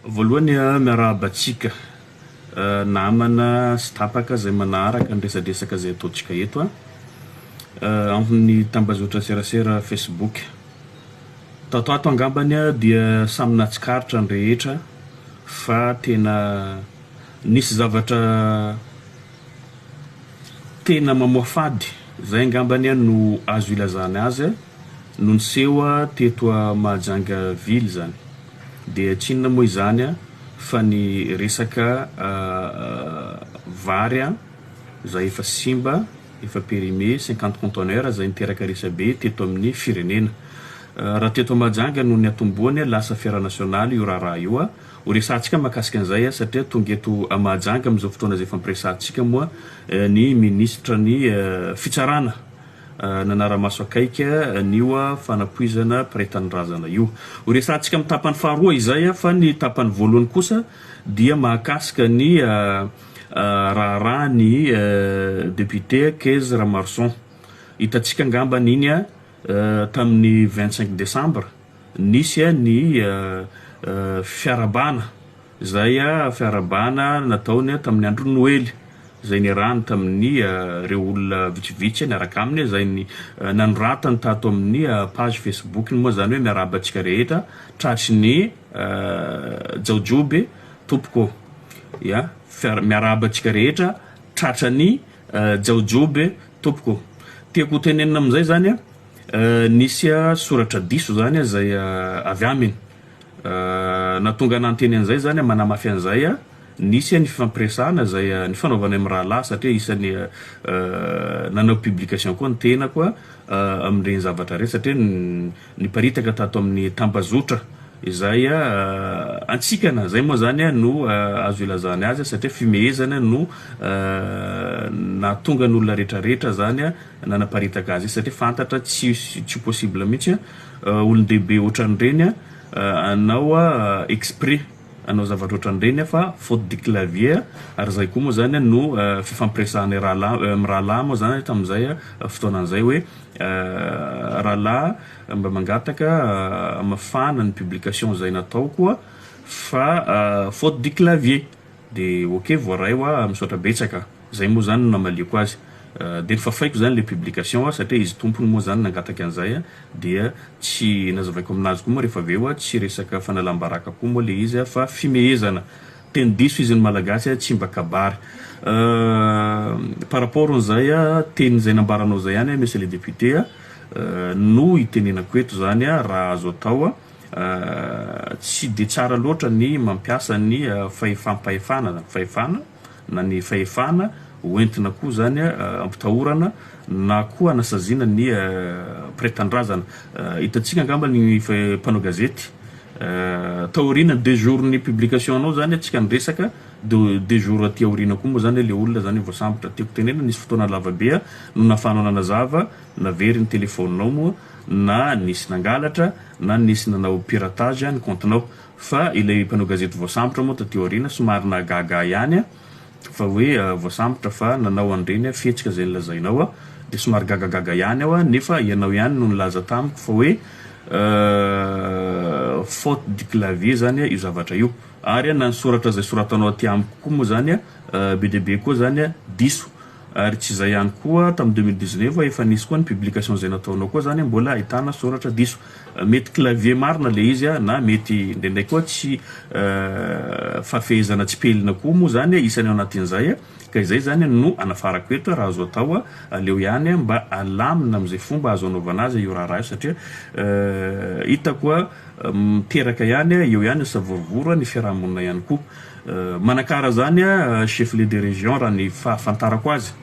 Voalohany miarahaba antsika namana sy tapaka izay manaraka ny resadresaka izay ataontsika eto amin'ny tambazotra serasera Facebook. Tato ato angambany dia samy nahatsikaritra ny rehetra fa tena nisy zavatra tena mamoafady, izay angambany no azo ilazana azy, no niseho teto Mahajanga ville izany. Dia tsy inona moa izany fa ny resaka vary izay efa simba, efa périmé, 50 conteneurs izay niteraka resabe teto amin'ny firenena. Raha teto Mahajanga no niatombohany, lasa affaire nationale io raharaha io. Ho resahantsika mahakasika an'izay satria tonga eto Mahajanga amin'izao fotoana izay ifampiresahantsika moa ny minisitra ny fitsarana nanara-maso akaiky an'io fanapoizana mpiray tanindrazana io. Ho resahantsika amin'ny tapany faharoa izay fa ny tapany voalohany kosa dia mahakasika ny raharahan'ny député Kezy Ramaroson. Hitantsika angambany iny tamin'ny 25 décembre nisy ny fiarahabana izay fiarahabana nataony tamin'ny andron'ny Noely izay niarahany tamin'ny ireo olona vitsivitsy niaraka aminy izay nanoratany tato amin'ny page Facebook-ny moa izany hoe miarahaba antsika rehetra tratry ny Jaojoby tompoko ô! Ya, miarahaba antsika rehetra tratran'ny Jaojoby tompoko ô! Tiako ho tenenina amin'izay izany nisy soratra diso izany izay avy aminy. Nahatonga anah niteny an'izay izany, manamafy an'izay, nisy ny fifampiresahana izay nifanaovanay mirahalahy satria isan'ny nanao publication koa ny tenako amin'ireny zavatra ireny satria niparitaka tato amin'ny tambazotra izay antsikana, izay moa izany no azo ilazana azy satria fimehezana no nahatonga ny olona rehetrarehetra izany nanaparitaka azy satria fantatra tsy tsy possible mihitsy olon-dehibe ohatran'ireny hanao exprès hanao zavatra ohatran'ireny fa faute de clavier ary izay koa moa izany no fifampiresahanay rahalahy mirahalahy moa izany tamin'izay fotoana izay hoe rahalahy mba mangataka hamafana ny publication izay nataoko fa faute du clavier. De ok voaray hoa misaotra betsaka, zay moa zany no namaliako azy. De nofafaiko zany le publication satria izy tompony moa zany nangataka an'izay dia tsy nazavaiko aminazy koa moa rehefa avy eo tsy resaka fanalam-baraka koa moa le izy fa fimehezana, teny diso izy ny malagasy tsy mba kabary. Par rapport n'izay teny izay nambaranao zay ihany monsieur le député no itenenako eto zany raha azo atao. Tsy dia tsara loatra ny mampiasa ny fahefam-pahefana zany, fahefana na ny fahefana ho entina koa zany ampitahorana na koa anasaziana ny mpiray tanindrazana. Hitantsika angamba ny mpanao gazety taoriana deux jours ny publication anao zany tsika niresaka de deux jours aty aoriana koa moa zany le olona zany voasambotra. Tiako tenenina nisy fotoana lava be no nahafahanao nanazava na very ny telefaoninao moa na nisy nangalatra na nisy nanao piratage ny compte-nao fa ilay mpanao gazety voasambotra moa taty aoriana somary nahagaga ahy ihany fa hoe voasambotra fa nanao an'ireny fihetsika izay nolazainao dia somary gagagaga ihany aho nefa ianao ihany no nilaza tamiko fa hoe faute du clavier zany io zavatra io ary na ny soratra izay soratanao aty amiko koa moa zany be dia be koa zany diso Ary tsy izay ihany koa, tamin'ny 2019 efa nisy koa ny publication izay nataonao koa zany mbola ahitana soratra diso. Mety clavier marina le izy na mety indraindray koa tsy fahafehezana tsipelina koa moa zany isany ao anatin'izay ka izay zany no anafarako eto raha azo atao aleo ihany mba alamina amin'izay fomba azo anaovana azy io raharaha io satria hitako miteraka ihany eo ihany ny savorovoro ny fiarahamonina ihany koa. Manakara zany chef lieu de région raha ny fahafantarako azy,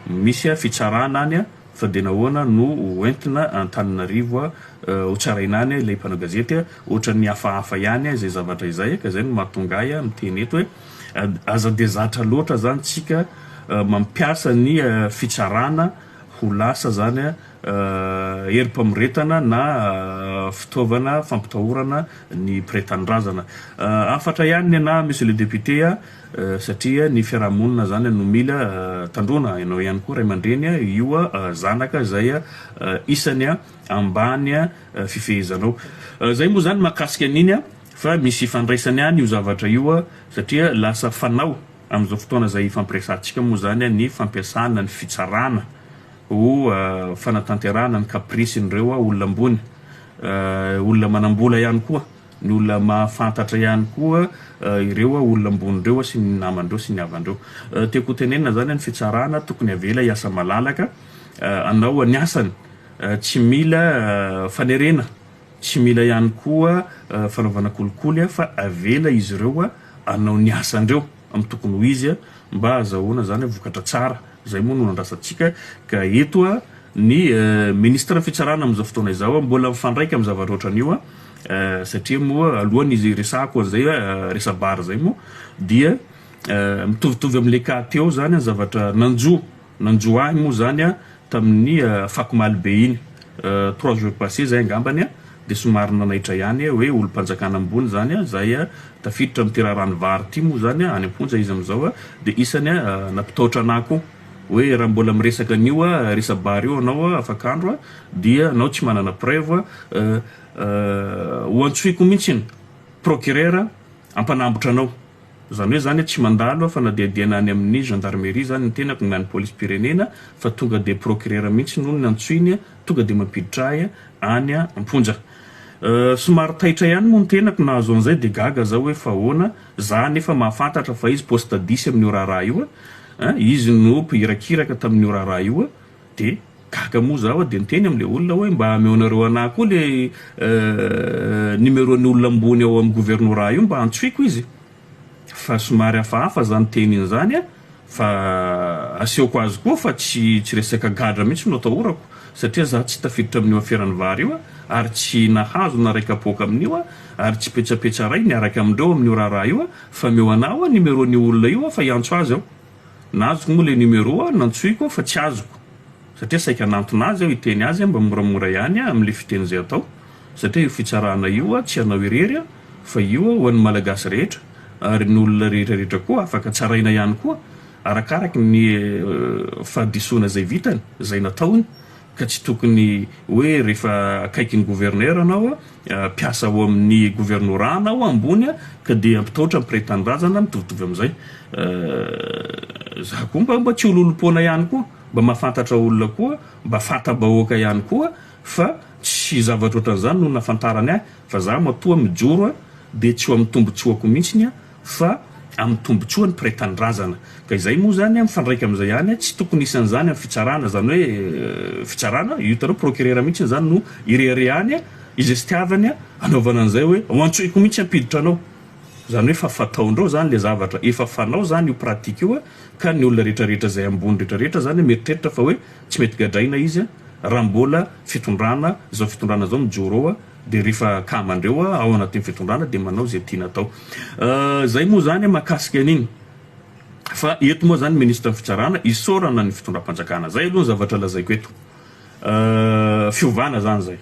misy fitsarana any fa de nahoana no ho entina Antananarivo ho tsaraina any ilay mpanao gazety, ohatran'ny hafahafa ihany izay zavatra izay ka izay no mahatonga ahy miteny eto hoe aza de zatra loatra zany tsika mampiasa ny fitsarana ho lasa zany herim-pamoretana na fitaovana fampitahorana ny mpiray tanindrazana. Hafatra ihany ny anah Monsieur le député a, satria ny fiaraha-monina zany no mila tandroana, ianao ihany koa ray aman-dreny io zanaka izay isany ambany fifehezanao. Zay moa zany mahakasika an'iny. Fa misy ifandraisany ihany io zavatra io satria lasa fanao amin'izao fotoana izay ifampiresahantsika moa izany ny fampiasana ny fitsarana ho fanatanterahana ny caprice-n'ireo olona ambony, olona manam-bola ihany koa, ny olona mahafantatra ihany koa ireo olona ambony ireo sy ny namany ireo sy ny havany ireo. Tiako ho tenenina izany ny fitsarana tokony avela hiasa malalaka hanao ny asany, tsy mila fanerena. Tsy mila ihany koa fanaovana kolikoly fa avela izy ireo hanao ny asandreo amin'ny tokony ho izy mba azahoana zany vokatra tsara. Izay moa no andrasantsika ka eto ny ministre ny fitsarana amin'izao fotoana izao mbola mifandraika amin'ny zavatra ohatran'io satria moa alohan'ny izy resahako an'izay resa-bary izay moa dia mitovitovy amin'ilay cas teo zany ny zavatra nanjo Nanjo ahy moa zany a tamin'ny afakomaly be iny, trois jours passé zay angambany a, dia somary nanaitra ihany hoe olom-panjakana ambony zany a, zay a tafiditra amin'ity raharahan'ny vary ity moa zany a, any am-ponja izy amin'izao a, dia isany a nampitaotra anah koa hoe raha mbola miresaka an'io a resa-bary io anao a afak'andro a dia anao tsy manana preuve a, ho antsoiko mihitsy ny procureur hampanambotra anao. Izany hoe izany tsy mandalo fanadihadiana any amin'ny gendarmerie izany ny tenako na ny polisim-pirenena fa tonga dia procureur mihitsy no nantsoiny tonga dia mampiditra ahy any am-ponja. Somary taitra ihany moa ny tenako nahazo an'izay dia gaga zaho hoe fa ahoana, za nefa mahafantatra fa izy poste dix amin'io raharaha io a, izy no mpihirakiraka tamin'io raharaha io a, dia gaga moa zaho dia niteny amin'ilay olona hoe mba ameonareo anah koa le numéro ny olona ambony ao amin'ny gouvernorat io mba antsoiko izy fa somary hafahafa zany teny iny zany a, fa asehoko azy koa fa tsy tsy resaka gadra mihitsy no atahorako satria za tsy tafiditra amin'io aferan'ny vary io ary tsy nahazo na ray kapoaka amin'io ary tsy petsapetsa ray miaraka amindreo amin'io raharaha io fa ameo anah hoa numéro n'io olona io fa hiantso azy aho. Nazoko moa le numéro nantsoiko aho fa tsy azoko satria saika hanantona azy aho hiteny azy mba moramora ihany amin'le fiteny izay atao satria io fitsarana io tsy anao irery fa io ho an'ny malagasy rehetra ary ny olona rehetra rehetra koa afaka tsaraina ihany koa arakaraky ny fahadisoana izay vitany izay nataony ka tsy tokony hoe rehefa akaikin'ny gouverneur anao mpiasa ao amin'ny gouvernorat anao ambony ka dia ampitaotra ny mpiray tanindrazana mitovitovy amin'izay. Za koa mba mba tsy ololom-poana ihany koa, mba mahafantatra olona koa, mba fanta-bahoaka ihany koa fa tsy zavatra ohatran'izany no nahafantarany ahy fa za matoa mijoro dia tsy ho amin'ny tombotsoako mihitsiny fa amin'ny tombotsoa ny mpiray tanindrazana. Ka izay moa izany mifandraika amin'izay ihany, tsy tokony hisy an'izany amin'ny fitsarana, izany hoe fitsarana, io hitanao procureur mihitsy izany no ireharehany, izestiavany anaovana an'izay hoe ho antsoiko mihitsy hampiditra anao. Izany hoe efa fataondreo izany ilay zavatra, efa fanao izany io pratique io ka ny olona rehetrarehetra izay ambony rehetrarehetra izany mieritreritra fa hoe tsy mety gadraina izy raha mbola fitondrana, izao fitondrana izao mijoro ao. Dia rehefa akaman-dreo ao anatin'ny fitondrana dia manao izay tiana atao. Izay moa izany mahakasika an'iny. Fa eto moa izany minisitry ny fitsarana isaorana ny fitondram-panjakana. Izay aloha ny zavatra lazaiko eto. Fiovana izany izay.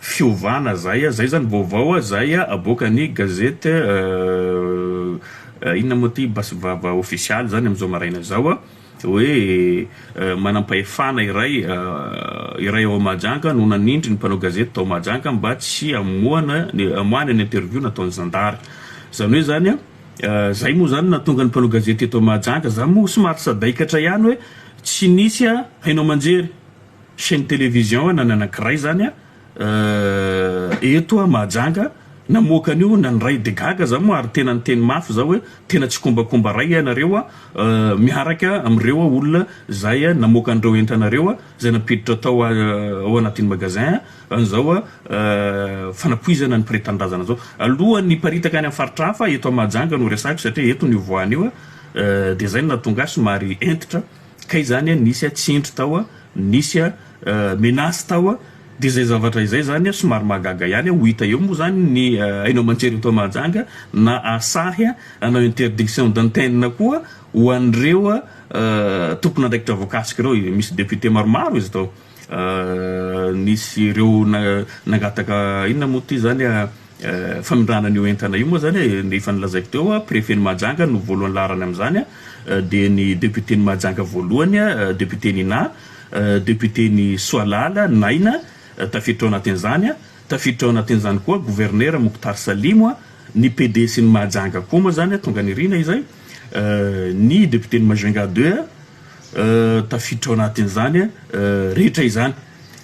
Fiovana izay, izay izany vaovao izay aboakan'ny gazety inona moa ity Basy Vava ofisialy izany amin'izao maraina izao. hoe manampahefana iray iray ao Mahajanga no nanindry ny mpanao gazety tao Mahajanga mba tsy hamoana hamoahana ny interview nataon'ny zandary. Izany hoe izany zay moa izany nahatonga ny mpanao gazety eto Mahajanga, za moa somary sadaikatra ihany hoe tsy nisy haino aman-jery, chaine télévision na ny anankiray izany Eto a Mahajanga namoaka an'io na ny ray de gaga za moa ary tena niteny mafy za hoe tena tsikombakomba ray ianareo a miaraka amin'ireo olona zay namoaka an'ireo entana ireo zay nampiditra tao ao anatin'ny magasin an'izao a fanapoizana ny mpiray tanindrazana zao alohan'ny hiparitaka any amin'ny faritra hafa eto a Mahajanga no resahiko satria eto no ivoahan'io a de zay no nahatonga ahy somary hentitra Kay zany a nisy a tsindry tao a, nisy a menace tao a, de zay zavatra izay zany a somary mahagaga ihany a, ho hita eo moa zany ny haino aman-jery eto Mahajanga na asahy hanao interdiction d'antenne koa ho an'ireo a tompon'andraikitra voakasika ireo, misy député maromaro izy tao. Nisy ireo nangataka inona moa ity zany famindrana an'io entana io moa zany e, efa nolazaiko teo, préfet-n'i Mahajanga no voalohany laharana amin'izany, dia ny député-n'i Mahajanga voalohany, député Nina, député-n'i Soalala, Naina, tafiditra ao anatin'izany. Tafiditra ao anatin'izany koa Gouverneur Mokhtar Salimo, ny PDS ny Mahajanga koa moa zany tonga nirina izay, ny député ny Majunga deux tafiditra ao anatin'izany rehetra izany.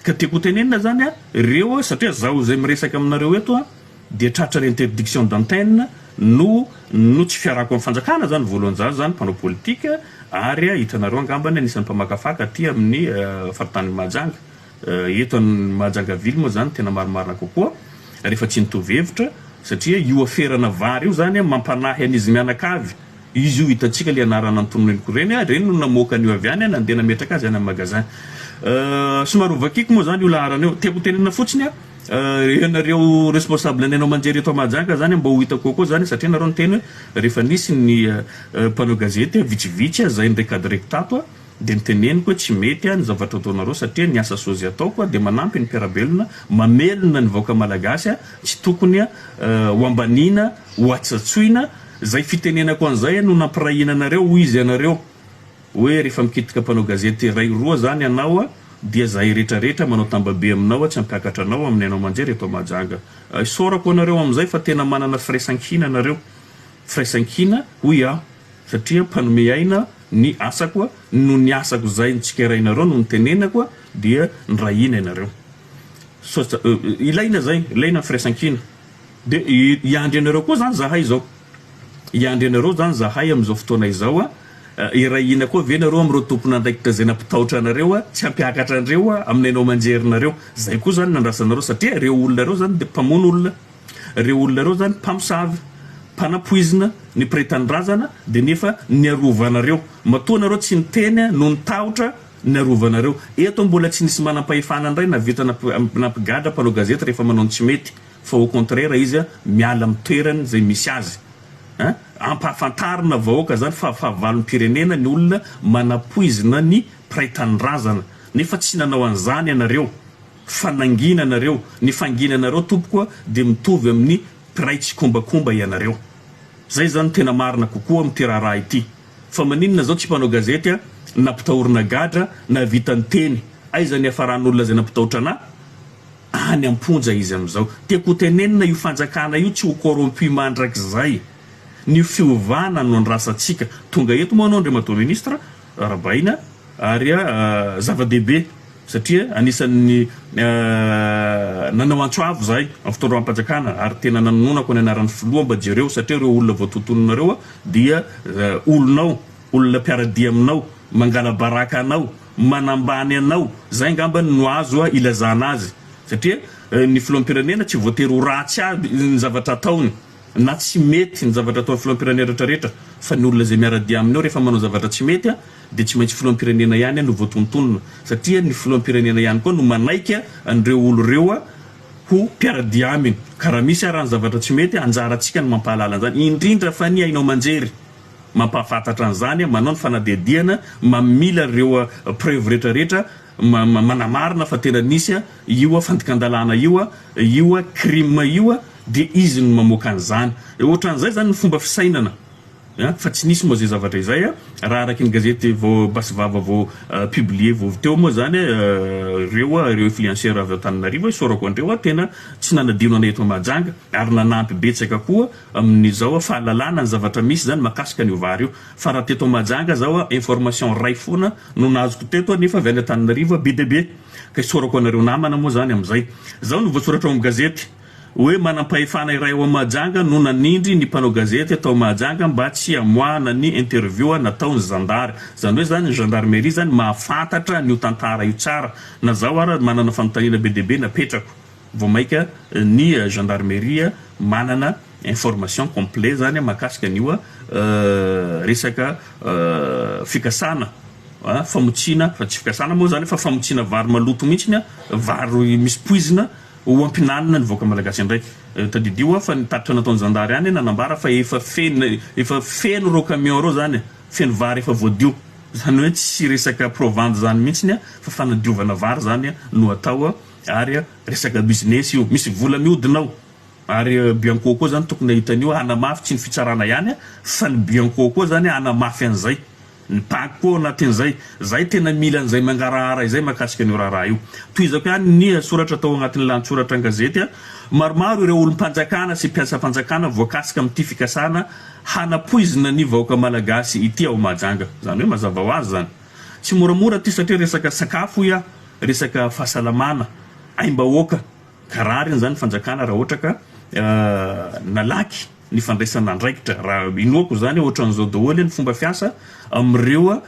Ka tiako ho tenenina zany reo satria zaho izay miresaka aminareo eto dia tratran'ny interdiction d'antenne no no tsy fiarahako amin'ny fanjakana zany voalohany za zany mpanao politika ary hitanareo angambany anisan'ny mpamakafaka aty amin'ny faritanin'i Mahajanga eto any Mahajanga ville moa zany tena marimarina kokoa rehefa tsy nitovy hevitra satria io aferana vary io zany mampanahy an'izy mianakavy Izy io hitantsika le anarana notononiko ireny a, ireny no namoaka an'io avy any a, nandeha nametraka azy any amin'ny magasin. Somary hovakiko moa zany io laharana io, tiako hotenenina fotsiny a, ianareo responsable ny haino aman-jery eto Mahajanga zany mba ho hita kokoa zany satria nareo niteny hoe rehefa nisy ny mpanao gazety vitsivitsy zay nirecadreko tato a, dia niteneniko hoe tsy mety ny zavatra ataonareo satria ny asa soa izay ataoko dia manampy ny mpiara-belona, mamelona ny vahoaka malagasy, tsy tokony ho ambaniana, ho atsatsoina, izay fitenenako an'izay no nampirahina anareo hoy izy anareo hoe rehefa mikitika mpanao gazety iray roa zany ianao dia zahay retraretra manao tambabe aminao tsy hampiakatra anao amin'ny haino aman-jery eto Mahajanga. Isaorako anareo amin'izay fa tena manana firaisankina nareo, firaisankina hoy aho. Satria mpanome aina ny asako noho ny asako izay notsikerainareo no nitenenako dia nirahina ianareo. Soa ilaina izay, ilaina ny firaisankina. Dia hiandry anareo koa izany zahay izao. Hiandry anareo izany zahay amin'izao fotoana izao. Hirahina koa ve nareo amin'ireo tompon'andraikitra izay nampitahotra anareo tsy hampiakatra an'ireo amin'ny haino aman-jerinareo. Izay koa izany no andrasanareo satria ireo olona ireo izany dia mpamono olona. Reo olona reo zany mpamosavy, mpanapoizina ny mpiray tanindrazana de nefa niarovanareo. Matoa nareo tsy niteny noho ny tahotra niarovanareo. Eto mbola tsy nisy manampahefana ndray navita nampigadra mpanao gazety rehefa manao ny tsy mety fa au contraire izy miala amin'ny toerany zay misy azy. An! Ampahafantarina vahoaka zany fa fahavalom-pirenena ny olona manapoizina ny mpiray tanindrazana nefa tsy nanao an'izany ianareo. Fa nangina nareo, ny fanginanareo tompoko a dia mitovy amin'ny mpiray tsikombakomba ianareo. Zay zany tena marina kokoa amin'ity raharaha ity. Fa maninona zao tsy mpanao gazety a nampitahorina gadra nahavita niteny, aiza ny hiafaran'olona zay nampitahotra anah? Any amponja izy amin'izao. Tiako ho tenenina io fanjakana io tsy ho corrompu mandrakizay. Ny fiovana no andrasantsika. Tonga eto moa anao Andriamatoa Ministre, arahabaina ary zava-dehibe satria anisan'ny nanao antso avo izahay amin'ny fitondram-panjakana ary tena nanononako ny anaran'ny filoha mba jereo satria ireo olona voatontononareo dia olonao, olona mpiara-dia aminao, mangala-baraka anao, manambany anao, izay angamba no azo ilazana azy satria ny filoham-pirenena tsy voatery ho ratsy aby ny zavatra ataony. na tsy mety ny zavatra ataon'ny filoham-pirenena rehetra rehetra fa ny olona izay miara-dia aminy ao rehefa manao zavatra tsy mety dia tsy maintsy filoham-pirenena ihany no voatonontonona satria ny filoham-pirenena ihany koa no manaiky an'ireo olo ireo ho mpiara-dia aminy ka raha misy ara ny zavatra tsy mety anjarantsika ny mampahalala an'izany indrindra fa ny haino aman-jery mampahafantatra an'izany manao ny fanadihadihana mamila ireo preuve rehetra rehetra manamarina fa tena nisy io fandikan-dalàna io io crime io dia izy no mamoaka an'izany. Ohatran'izay izany ny fomba fisainana an, fa tsy nisy moa izay zavatra izay an, raha araky ny gazety vao basy vava vao publier vao teo moa izany ireo ireo influenceurs avy ao Antananarivo isaorako an'ireo an, tena tsy nanadino anay eto Mahajanga ary nanampy betsaka koa amin'izao fahalalana ny zavatra misy izany mahakasika an'io vary io, fa raha teto Mahajanga zao information iray foana no nahazoko teto nefa avy any Antananarivo be dia be, ka isaorako anareo namana moa izany amin'izay. Izao no voasoratra ao amin'ny gazety. Hoe manam-pahefana iray ao Mahajanga no nanindry ny mpanao gazety tao Mahajanga mba tsy hamoahana ny interview nataon'ny zandary. Izany hoe izany ny gendarmerie izany mahafantatra an'io tantara io tsara. Na zaho ara manana fanontaniana be dia be napetrako. Vao maika ny gendarmerie manana information complet izany mahakasika an'io resaka fikasana famotsiana, fa tsy fikasana moa izany fa famotsiana vary maloto mihitsy, vary misy poizina. Ho ampinanina ny vahoaka malagasy indray. Tadidio hoa fa ny tatitra nataon'ny zandary any nanambara fa efa feno efa feno ireo camion ireo zany e, feno vary efa voadio. Zany hoe tsy resaka provandy zany mihitsiny fa fanadiovana vary zany no atao ary resaka business io. Misy vola mihodina ao. Ary Bianco koa zany tokony hahita an'io hanamafy tsy ny fitsarana ihany fa ny Bianco koa zany hanamafy an'izay. Ny banky koa ao anatin'izay. Zay tena mila an'izay mangarahara izay mahakasika an'io raharaha io. Tohizako ihany ny soratra tao anatin'ny lahatsoratra an-gazety. Maromaro ireo olom-panjakana sy mpiasam-panjakana voakasika amin'ity fikasana hanapoizina ny vahoaka malagasy ity ao Mahajanga. Izany hoe mazava ho azy izany. Tsy moramora ity satria resaka sakafo hoy aho, resaka fahasalamana, aim-bahoaka. Ka rariny izany ny fanjakana raha ohatra ka nalaky ny fandraisana andraikitra. Raha inoako izany ohatran'izao daholo ny fomba fiasa amin'ireo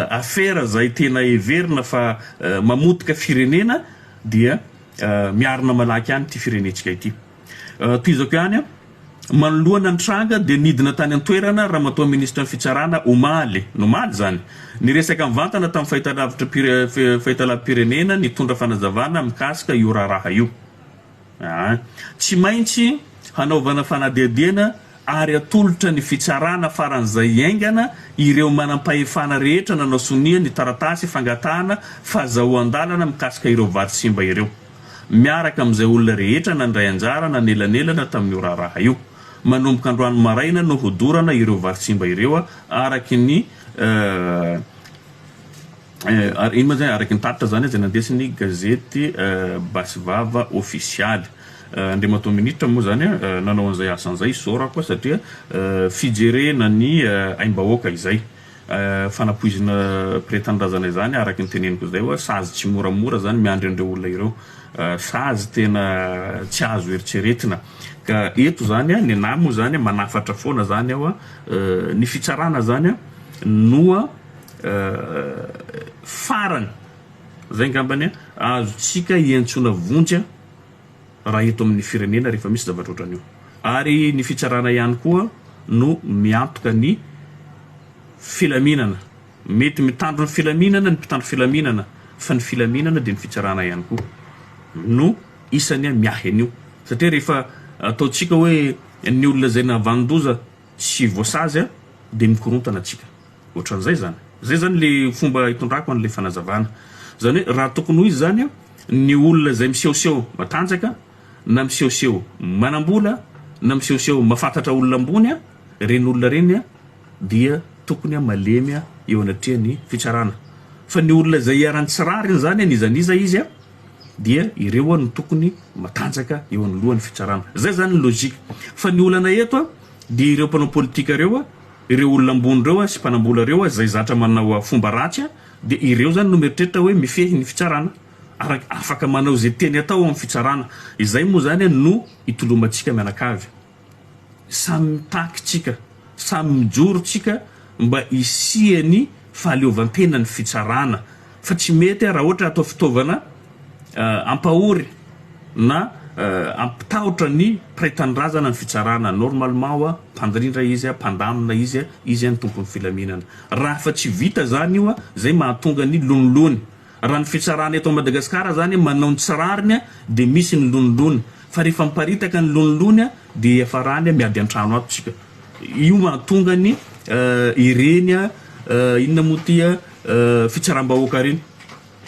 afera izay tena heverina fa mamotika firenena dia miarina malaky ihany ity firenentsika ity. Tohizako ihany, manoloana ny tranga dia nidina tany an-toerana Ramatoa Minisitry ny Fitsarana omaly, omaly izany, niresaka mivantana tamin'ny fahitalavitra fahitalavi-pirenena nitondra fanazavana mikasika io raharaha io. Tsy maintsy hanaovana fanadihadiana ary atolotra ny fitsarana faran'izay haingana ireo manampahefana rehetra nanao sonia ny taratasy fangatahana fahazahoan-dalana mikasika ireo vary simba ireo, miaraka amin'izay olona rehetra nandray anjara nanelanelana tamin'io raharaha io. Manomboka androany maraina no hodorana ireo vary simba ireo araky ny Ary ino ma zay araky ny tatitra zany izay nandesin'ny gazety Basy Vava ofisialy. Andriamatoa Minitra moa zany nanao an'izay asany izay isaorako satria fijerena ny aim-bahoaka izay. Fanapoizina mpiray tanindrazana izany araky ny teneniko izay hoa sazy tsy moramora zany miandry an'ireo olona ireo. Sazy tena tsy azo eritreretina. Ka eto zany ny anahy moa zany manafatra foana zany aho ny fitsarana zany noa Farany, zay angambany azontsika iantsoana vonjy raha eto amin'ny firenena rehefa misy zavatra ohatran'io. Ary ny fitsarana ihany koa no miantoka ny filaminana. Mety mitandro ny filaminana ny mpitandro filaminana fa ny filaminana dia ny fitsarana ihany koa no isany miahy an'io. Satria rehefa ataontsika hoe ny olona izay nahavanon-doza tsy voasazy dia mikorontana tsika. Ohatran'izay izany. Izay izany ilay fomba itondrako an'ilay fanazavana. Izany hoe raha tokony ho izy izany an, ny olona izay misehoseho matanjaka, na misehoseho manam-bola, na misehoseho mahafantatra olona ambony an, ireny olona ireny an dia tokony an malemy an eo anatrehan'ny fitsarana. Fa ny olona izay iharan'ny tsy rariny izany an, n'iza n'iza izy an, dia ireo an no tokony matanjaka eo anoloan'ny fitsarana. Izay izany ny logique. Fa ny olana eto an, dia ireo mpanao politika ireo an, Ireo olona ambony ireo sy mpanambola ireo izay zatra manao fomba ratsy dia ireo izany no mieritreritra hoe mifehy ny fitsarana ary afaka manao izay tiany atao ao amin'ny fitsarana. Izay moa izany no itolomantsika mianakavy. Samy mitaky tsika, samy mijoro tsika mba hisian'ny fahaleovantenan'ny fitsarana fa tsy mety raha ohatra atao fitaovana Ampahory na ampitahotra ny mpiray tanindrazana ny fitsarana. Normalement hoa mpandrindra izy, mpandamina izy, izy no tompon'ny filaminana. Raha fa tsy vita zany io, zay mahatonga ny lonilony. Raha ny fitsarana eto Madagascar zany manao ny tsy rariny dia misy ny lonilony. Fa rehefa miparitaka ny lonilony dia hiafarany miady an-trano ato tsika. Io mahatonga ny ireny inona moa ty fitsaram-bahoaka ireny.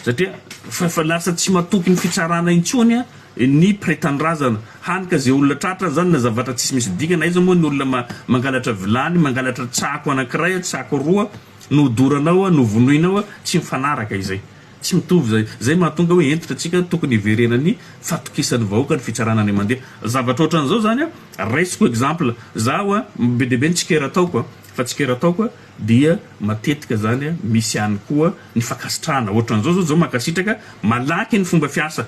Satria fa lasa tsy matoky ny fitsarana intsony ny mpiray tanindrazana. Hany ka ze olona tratra zany na zavatra tsisy misy dikany, aiza moa ny olona mangalatra vilany, mangalatra tsako anakiray, tsako roa, no hodoranao, no vonoinao, tsy mifanaraka izay. Tsy mitovy zay. Zay mahatonga hoe hentitra tsika tokony hiverenan'ny fatokisan'ny vahoaka ny fitsarana any mandeha. Zavatra ohatran'izao zany raisiko exemple, zaho be dia be ny tsikera ataoko fa tsikera ataoko dia matetika zany misy ihany koa ny fankasitrahana ohatran'izao zao zao mankasitraka malaky ny fomba fiasa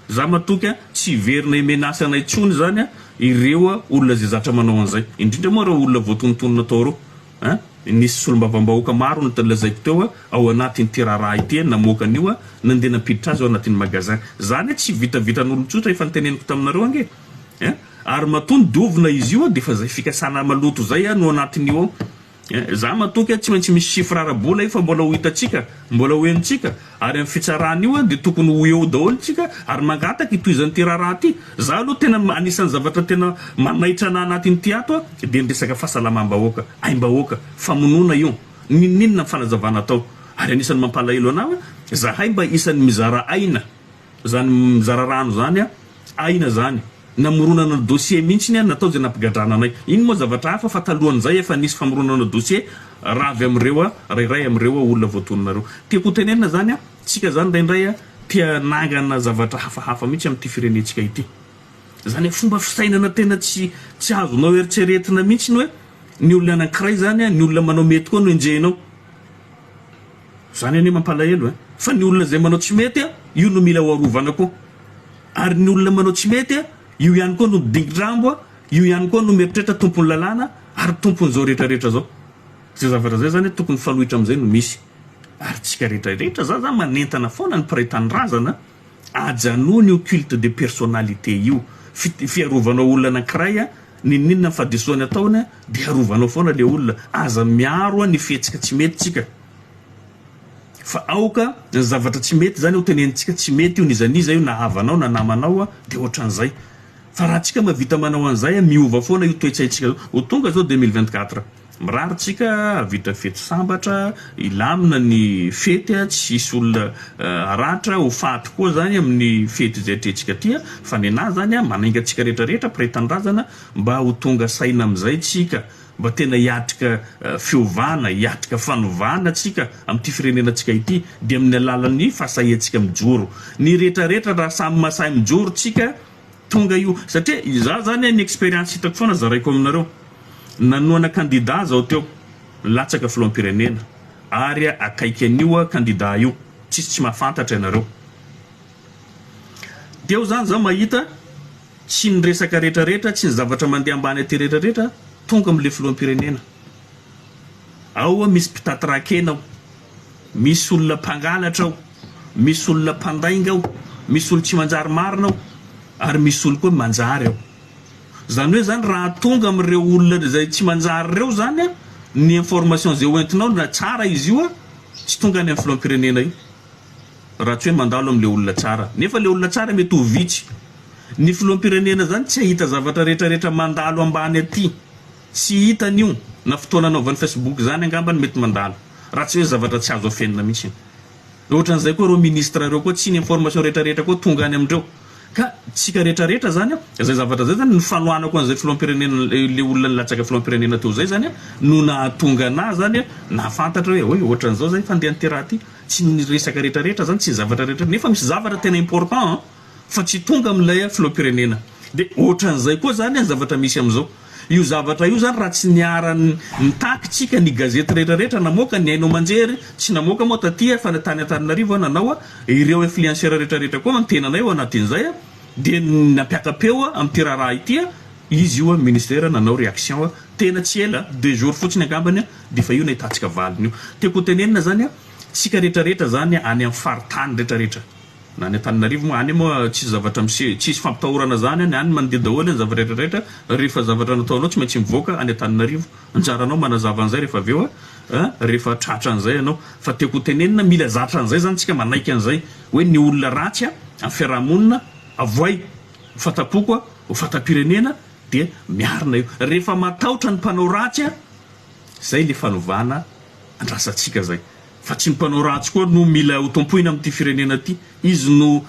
za matoky a tsy hiverina hi-menace anay intsony zany a ireo olona izay zatra manao an'izay indrindra moa ireo olona voatonontonona tao ireo a nisy solombavambahoaka maro no lazaiko teo a ao anatin'ity raharaha ity a namoaka an'io a nandeha nampiditra azy ao anatin'ny magasin zany a tsy vitavitan'olon-tsotra efa noteneniko taminareo ange a ary matoa nodiovina izy io a dia efa zay fikasana maloto zay a no anatin'io ao Za matoky tsy maintsy misy chiffre ara-bola io fa mbola ho hitantsika, mbola ho henontsika, ary amin'ny fitsarana io dia tokony ho eo daholo tsika ary mangataka hitohizan'ity raharaha ity. Za aloha tena anisan'ny zavatra tena manaitra anah anatin'ity ato dia ny resaka fahasalamam-bahoaka, aim-bahoaka, famonoana io, n'inon'inona ny fanazavana atao. Ary anisan'ny mampalahelo anah zahay mba isan'ny mizara aina, zany mizara rano zany, aina zany. Namoronana dossier mihitsy ny natao izay nampigadrana anay. Iny moa zavatra hafa fa talohan'izay efa nisy famoronana dossier raha avy amin'ireo raha iray amin'ireo olona voatonona ireo. Tiako ho tenenina izany, tsika izany indraindray tia hanangana zavatra hafahafa mihitsy amin'ity firenentsika ity. Izany hoe fomba fisainana tena tsy tsy azonao eritreretina mihitsy ny hoe ny olona anankiray izany, ny olona manao mety koa no enjehinao. Izany anie mampalahelo e! Fa ny olona izay manao tsy mety, io no mila ho arovana koa. Ary ny olona manao tsy mety, io ihany koa no dingin-drambo, io ihany koa no mieritreritra tompon'ny lalàna ary tompon'izao rehetra rehetra izao. Izay zavatra izay izany tokony mifanohitra amin'izay no misy. Ary tsika rehetra rehetra, za zany manentana foana ny mpiray tanindrazana, ajanony io culte de personnalité io. Fiarovanao olona anankiray, n'inon'inona ny fahadisoany ataony dia arovanao foana le olona. Aza miaro ny fihetsika tsy mety tsika. Fa aoka ny zavatra tsy mety zany ho tenenintsika tsy mety io n'iza n'iza io na havanao na namanao dia ohatran'izay. Fa raha tsika mahavita manao an'izay miova foana io toe-tsaintsika io. Ho tonga zao 2024. Mirary tsika hahavita fety sambatra, hilamina ny fety tsy hisy olona haratra, ho faty koa zany amin'ny fety izay atrehintsika aty fa nenaha zany manainga antsika rehetra rehetra mpiray tanindrazana mba ho tonga saina amin'izay tsika. Mba tena hiatrika fiovana, hiatrika fanovana tsika amin'ity firenenantsika ity dia amin'ny alalan'ny fahasahiantsika mijoro. Ny rehetra rehetra raha samy masahy mijoro tsika tonga io satria izaho zany ny experience hitako foana zaraiko aminareo. Nanohana candidat zaho teo, nilatsaka filoham-pirenena ary akaiky an'io candidat io, tsisy tsy mahafantatra ianareo. Teo zany zaho mahita Tsy ny resaka rehetra rehetra, tsy ny zavatra mandeha ambany aty rehetra rehetra tonga amin'ilay filoham-pirenena. Ao misy mpitaty ra-kena ao, misy olona mpangalatra ao, misy olona mpandainga ao, misy olo tsy manjary marina ao, ary misy olo koa manjary ao. Izany hoe izany raha tonga amin'ireo olona izay tsy manjary ireo izany ny information izay hoentinao na tsara izy io tsy tonga any amin'ny filoham-pirenena io. Raha tsy hoe mandalo amin'ilay olona tsara. Nefa ilay olona tsara mety ho vitsy. Ny filoham-pirenena izany tsy hahita zavatra rehetra rehetra mandalo ambany aty. Tsy hitany io. Na fotoana anaovany Facebook izany angambany mety mandalo. Raha tsy hoe zavatra tsy azo afenina mihitsy. Ohatran'izay koa ireo ministre ireo koa, tsy ny information rehetra rehetra koa tonga any amindreo. Ka tsika rehetra rehetra zany a, zay zavatra zay zany ny fanohanako an'izay filoham-pirenena le olona nilatsaka filoham-pirenena teo zay zany a no nahatonga anah zany a nahafantatra hoe oy ohatran'izao zay fandehan'ity raha ty, tsy ny resaka rehetra rehetra zany, tsy ny zavatra rehetra nefa misy zavatra tena important an fa tsy tonga amin'ilay filoham-pirenena de ohatran'izay koa zany a ny zavatra misy amin'izao. Io zavatra io zany raha tsy niara nitaky tsika ny gazety rehetra rehetra namoaka, ny haino aman-jery tsy namoaka moa taty fa ny tany Antananarivo aho nanao, ireo influenceur rehetra rehetra koa ny tenanay ao anatin'izay dia nampiaka-peo amin'ity raharaha ity, izy io ministère nanao réaction tena tsy ela, deux jours fotsiny angambany dia efa io nahitantsika valiny io. Tiako ho tenenina zany tsika rehetra rehetra zany any amin'ny faritany rehetra rehetra. Na any Antananarivo moa, any moa tsisy zavatra miseho, tsisy fampitahorana zany any, any mandeha daholo ny zavatra rehetra rehetra, rehefa zavatra nataonao tsy maintsy mivoaka any Antananarivo, anjaranao manazava an'izay rehefa avy eo a, rehefa tratra an'izay ianao, fa tiako ho tenenina mila zatra an'izay zany tsika manaiky an'izay hoe ny olona ratsy a amin'ny fiarahamonina avoay ho fata-poko a, ho fata-pirenena dia miarina io, rehefa matahotra ny mpanao ratsy a, zay le fanovana andrasantsika zay. Fa tsy ny mpanao ratsy koa no mila ho tompoina amin'ity firenena ity. Izy no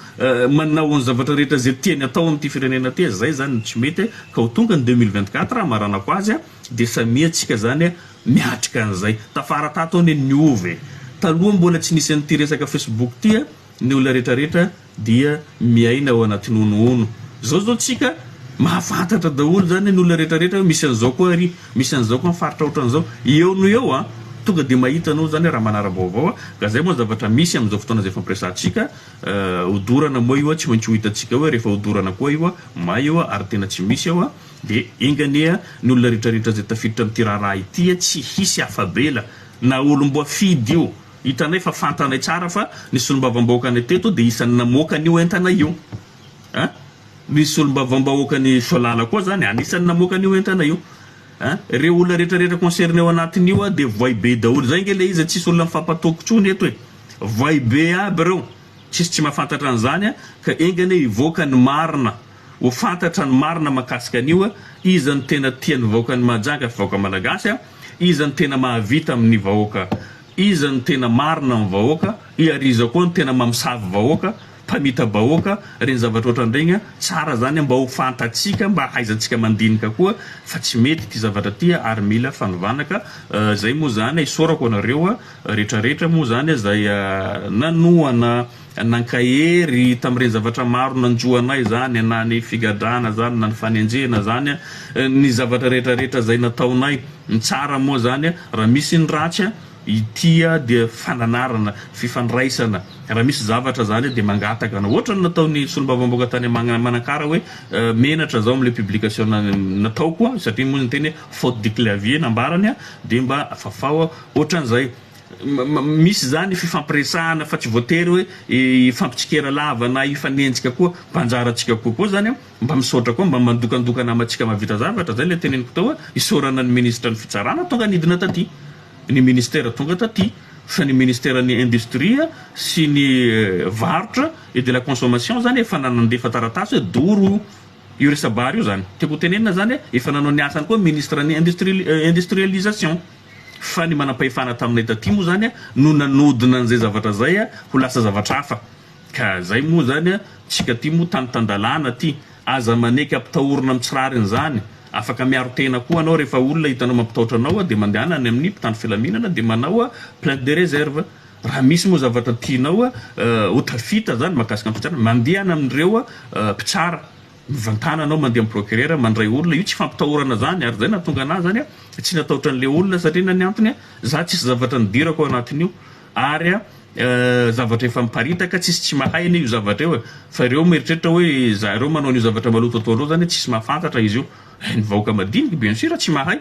manao ny zavatra rehetra izay tiany atao amin'ity firenena ity. Zay zany no tsy mety ka ho tonga ny 2024 hamaranako azy dia samia tsika zany miatrika an'izay. Tafara tato anie niova e. Taloha mbola tsy nisy an'ity resaka facebook ity ny olona rehetra rehetra dia miaina ao anatin'ny honohono. Zao zao tsika mahafantatra daholo zany ny olona rehetra rehetra hoe misy an'izao koa ary, misy an'izao koa ny faritra ohatran'izao. Eo no eo an, tonga dia mahita anao zany raha manara-baovao an. Ka zay moa ny zavatra misy amin'izao fotoana izay ifampiresahantsika. Hodorana moa io an, tsy maintsy ho hitantsika eo rehefa hodorana koa io an, may io an, ary tena tsy misy eo an. Dia enga anie ny olona rehetra rehetra izay tafiditra amin'ity raharaha ity tsy hisy afa-bela na olom-boafidy io. Hitanay fa fantanay tsara fa ny solombavambahoakanay teto dia isan'ny namoaka an'io entana io. An! Ny solombavambahoakan'i Soalala koa zany anisan'ny namoaka an'io entana io. An! Ireo olona rehetra rehetra concerné ao anatin'io dia voay be daholo. Zay nge le izy e, tsisy olona mifampatoky intsony eto e. Voay be aby ireo. Tsisy tsy mahafantatra an'izany ka enga anie hivoaka ny marina. Ho fantatra ny marina mahakasika an'io, iza no tena tia ny vahoakan'i Mahajanga sy vahoaka Malagasy, iza no tena mahavita amin'ny vahoaka, iza no tena marina amin'ny vahoaka, ary iza koa no tena mamosavy vahoaka. mpamita-bahoaka, ireny zavatra ohatran'ireny tsara zany mba ho fantatsika mba hahaizantsika mandinika koa fa tsy mety ity zavatra ity ary mila fanovana ka zay moa zany isaorako anareo retraretra moa zany zay nanohana nankahery tamin'ireny zavatra maro nanjo anay zany na ny figadrana zany na ny fanenjehana zany ny zavatra retraretra zay nataonay ny tsara moa zany raha misy ny ratsy Ity dia fananarana, fifandraisana, raha misy zavatra zany dia mangataka anao. Ohatran'ny nataon'ny solombavambahoaka tany Manakara hoe menatra zao amin'ilay publication nataoko satria moa niteny hoe faute de clavier nambarany dia mba fafao ohatran'izay. Misy zany fifampiresahana fa tsy voatery hoe hifampitsikera lava na hifanenjika koa fa anjarantsika koa koa zany mba misaotra koa mba mandokandoka namantsika mahavita zavatra, zay ilay teneniko teo hoe isaorana ny minisitry ny fitsarana tonga nidina taty. ny ministera tonga taty fa ny ministeran'ny industrie sy ny varotra et de la consommation zany efa nandefa taratasy hoe doro io resa-bary io zany. Tiako ho tenenina zany efa nanao ny asany koa ministre ny industrialisation fa ny manampahefana taminay taty moa zany no nanodina an'izay zavatra zay ho lasa zavatra hafa. Ka zay moa zany a, tsika ty moa tany tan-dalàna ty, aza maneky ampitahorina am tsy rariny zany, afaka miaro tena koa anao rehefa olona hitanao mampitahotra anao de mandehana any amin'ny mpitandro filaminana de manao plainte de réserve, raha misy moa zavatra tianao ho tafita zany mahakasika ny fitsarana mandehana amin'ireo mpitsara, mivantana anao mandeha am procureur mandray olona, io tsy fampitahorana zany ary zay nahatonga anah zany tsy natahotra an'le olona satria na ny antony za tsisy zavatra nidirako ao anatin'io ary zavatra efa miparitaka tsisy tsy mahay anie io zavatra io e! Fa ireo mieritreritra hoe zareo manao an'io zavatra maloto ataon'ireo zany tsisy mahafantatra izy io, ny vahoaka madinika bien sur tsy mahay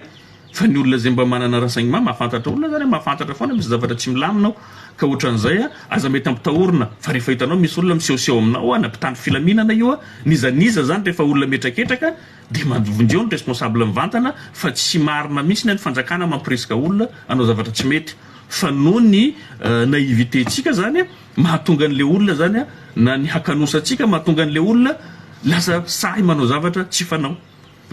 fa ny olona zay mba manana renseignement mahafantatra olona zany mahafantatra foana misy zavatra tsy milamina ao ka otran'izay aza mety ampitahorina fa rehefa hitanao misy olona misehoseho aminao na mpitandro filaminana io n'iza n'iza zany rehefa olona mihetraketraka dia mandovonjeo ny responsable mivantana fa tsy marina mihitsy ny fanjakana mampirisika olona hanao zavatra tsy mety. Fa noho ny naïveté-tsika zany mahatonga an'le olona zany na ny hakanosantsika mahatonga an'le olona lasa sahy manao zavatra tsy fanao.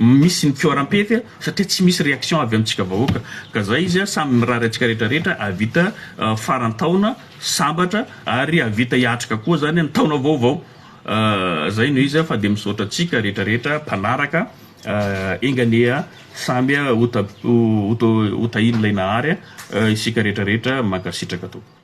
Misy ny fihoaram-pefy satria tsy misy réaction avy amintsika vahoaka. Ka zay izy samy mirary antsika rehetra rehetra hahavita faran-taona sambatra ary hahavita hiatrika koa zany ny taona vaovao. Zay no izy fa dia misaotra antsika rehetra rehetra mpanaraka enga anie Samy ho tahian'ilay Nahary isika rehetra rehetra mankasitraka tompoko.